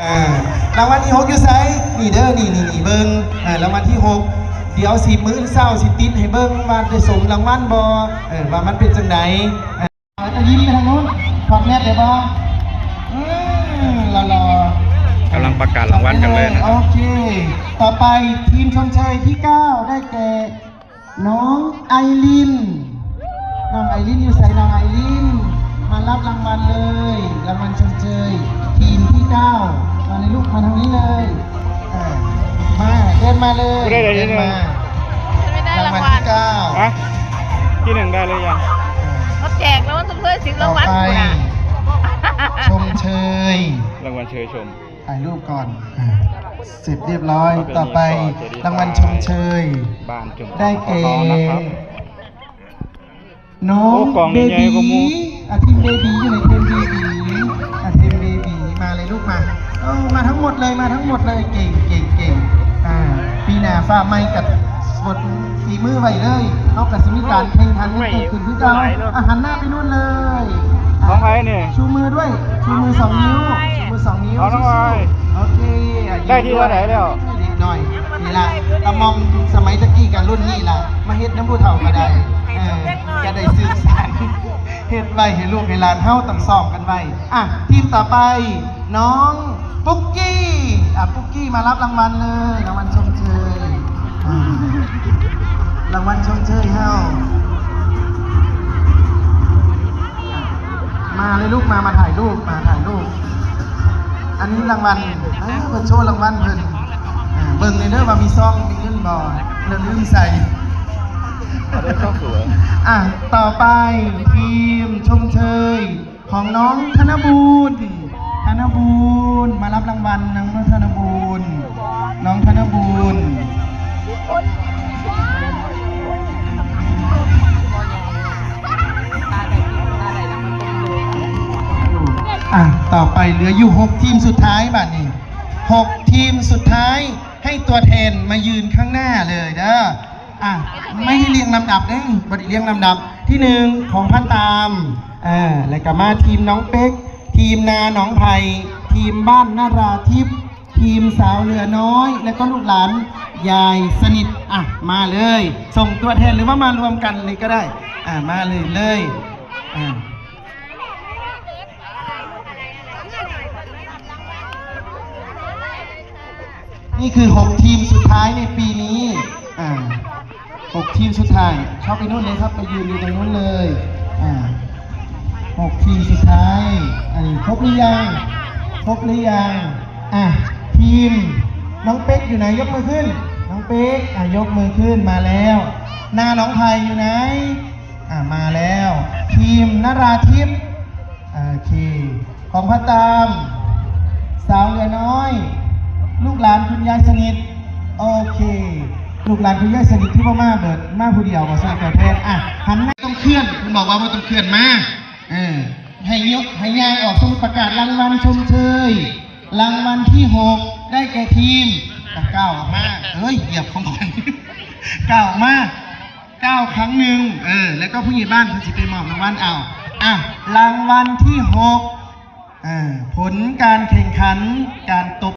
ອ່າ ລາງວັນທີຫົກຢູ່ໃສ? ນີ້ເດີ ນີ້ ນີ້ ນີ້ ເບິ່ງ ອ່າ ລາງວັນທີຫົກ ດຽວຊິ ມື້ອື່ນເຊົ້າຊິຕິດໃຫ້ເບິ່ງວ່າໄດ້ສົມລາງວັນບໍ່ ເອີ ວ່າມັນເປັນຈັ່ງໃດ. ເອີ ຈະຍິ້ມໄປທາງໂນ້ນ ຖອດແມັດໄດ້ບໍ່? ເອີ ຫຼໍ່ໆ ກຳລັງປະກາດລາງວັນກັນເລີຍນະ. ໂອເຄ ຕໍ່ໄປ ທີມຊົມເຊີຍທີເກົ້າ ໄດ້ແກ່ ນ້ອງໄອລິນ ນ້ອງໄອລິນຢູ່ໃສ? ນ້ອງໄອລິນ ມາຮັບລາງວັນເລີຍ ລາງວັນຊົມເຊີຍ ທີມທີເກົ້າ ມາເລີຍລູກ ມາທາງນີ້ເລີຍ ເອີ ມາ ເດີນມາເລີຍ ຜູ້ໃດໄດ້ທີໜຶ່ງ? ເດີນມາ ລາງວັນທີເກົ້າ ຮະ? ທີໜຶ່ງໄດ້ຫຼືຍັງ? ເອີ ເຂົາແຈກລາງວັນຊົມເຊີຍສິບລາງວັນ ຜູ້ນະ ຊົມເຊີຍ ລາງວັນເຊີຍຊົມ ຖ່າຍຮູບກ່ອນ ອ່າ ເສັດຮຽບຮ້ອຍ. ຕໍ່ໄປ ລາງວັນຊົມເຊີຍ ໄດ້ແກ່ ນ້ອງ ໂອ້ ກອງນີ້ໃຫຍ່ກວ່າໝູ່ ເບບີ ອາ ທີມເບບີ ຢູ່ໃນທີມເບບີ ອາ ທີມເບບີ ມາເລີຍລູກມາ ເອີ ມາທັງໝົດເລີຍ ມາທັງໝົດເລີຍ ເກັ່ງ ເກັ່ງ ເກັ່ງ ອ່າ ປີໜ້າຟ້າໃໝ່ກະ ຝົນ ຝີມືໄວ້ເລີຍ ເຮົາກະຊິມີການແຂ່ງຂັນກັນເກີດຂຶ້ນຄືເກົ່າ. ອາ ຫັນໜ້າໄປໂນ້ນເລີຍ ຂອງໃຜນີ້? ຊູມືດ້ວຍ ຊູມືສອງນິ້ວ ຊູມືສອງນິ້ວ ຂອງນ້ອງອອຍ ໂອເຄ ໄດ້ທີເທົ່າໃດແລ້ວ? ເດັກນ້ອຍນີ້ລະ ຕາມອງສະໄໝຕະກີ້ກະລຸ້ນນີ້ລະ ມາເຮັດນຳຜູ້ເຖົ້າກະໄດ້ ເອີ ຈະໄດ້ສືບສານ ເຮັດໄວ້ໃຫ້ລູກໃຫ້ຫຼານເຮົາຕ້ອງຊ້ອມກັນໄວ້. ອ່ະ ທີມຕໍ່ໄປ ນ້ອງປຸກກີ້ ອ່ະ ປຸກກີ້ມາຮັບລາງວັນເລີຍ ລາງວັນຊົມເຊີຍ ອ່າ ລາງວັນຊົມເຊີຍເຮົາ ມາເລີຍລູກ ມາ ມາຖ່າຍຮູບ ມາຖ່າຍຮູບ. ອັນນີ້ລາງວັນ ເອີ ເພິ່ນໂຊລາງວັນເພິ່ນ ອ່າ ເບິ່ງແດ່ເດີວ່າມີຊອງ ມີເງິນບໍ່ ເລື່ອງອື່ນໃສ່ ອ່ະ ຕໍ່ໄປ ທີມຊົມເຊີຍ ຂອງນ້ອງທະນະບູນ ທະນະບູນ ມາຮັບລາງວັນນຳ ນ້ອງທະນະບູນ ນ້ອງທະນະບູນ. ອ່ະ ຕໍ່ໄປເຫຼືອຢູ່ຫົກທີມສຸດທ້າຍບາດນີ້ ຫົກທີມສຸດທ້າຍ ໃຫ້ຕົວແທນມາຢືນຂ້າງໜ້າເລີຍເດີ. ອ່ະ ໄມ່ໄດ້ລຽງລຳດັບເດ້ ບໍ່ໄດ້ລຽງລຳດັບ ທີໜຶ່ງ ຂອງພັນຕາມ ເອີ ແລ້ວກະມາທີມນ້ອງເປັກ ທີມນາໜອງໄຜ່ ທີມບ້ານນາລາທິບ ທີມສາວເຫຼືອນ້ອຍ ແລ້ວກໍລູກຫຼານຍາຍສະໜິດ. ອ່ະ ມາເລີຍ ສົ່ງຕົວແທນ ຫຼືວ່າມາລວມກັນເລີຍກະໄດ້ ອ່ະ ມາເລີຍ ເລີຍ ອ່ະ. ນີ້ຄືຫົກທີມສຸດທ້າຍໃນປີນີ້ ອ່າ ຫົກທີມສຸດທ້າຍ ເຂົ້າໄປໂນ້ນເລີຍຄັບ ໄປຢືນຢູ່ຕາງໂນ້ນເລີຍ ອ່າ ຫົກທີມສຸດທ້າຍ ອັນນີ້ຄົບຫຼືຍັງ? ຄົບຫຼືຍັງ? ອ່າ ທີມນ້ອງເປັກຢູ່ໃນ? ຍົກມືຂຶ້ນ ນ້ອງເປັກ ອ່າ ຍົກມືຂຶ້ນ ມາແລ້ວ ໜ້ານ້ອງໄພຢູ່ໃນ? ອ່າ ມາແລ້ວ ທີມນາລາທິບ ໂອເຄ ຂອງພະຕາມ ສາວເຫຼືອນ້ອຍ ລູກຫຼານຄຸນຍາຍສະໜິດ ໂອເຄ ລູກຫຼານຄຸນຍາຍສະໜິດຄືບໍ່ມາເບີດ ມາຜູ້ດຽວບໍ່ ຊ່ວຍຕົວແທນ ອ່ະ ຫັນໜ້າ ຕ້ອງເຄື່ອນ ເພິ່ນບອກວ່າບໍ່ຕ້ອງເຄື່ອນມາ ເອີ ໃຫ້ຍົກ ໃຫ້ຍ່າງອອກ ສົມມຸດປະກາດລາງວັນຊົມເຊີຍ ລາງວັນທີຫົກ ໄດ້ແກ່ທີມ ກ້າວອອກມາ ເອີຍ ຢຽບຂອງຂວັນ ກ້າວອອກມາ ກ້າວຄັ້ງໜຶ່ງ ເອີ ແລ້ວກໍຜູ້ໃຫຍ່ບ້ານເພິ່ນຊິໄປມອບລາງວັນເອົາ ອ່ະ ລາງວັນທີຫົກ ເອີ ຜົນການແຂ່ງຂັນການຕົບ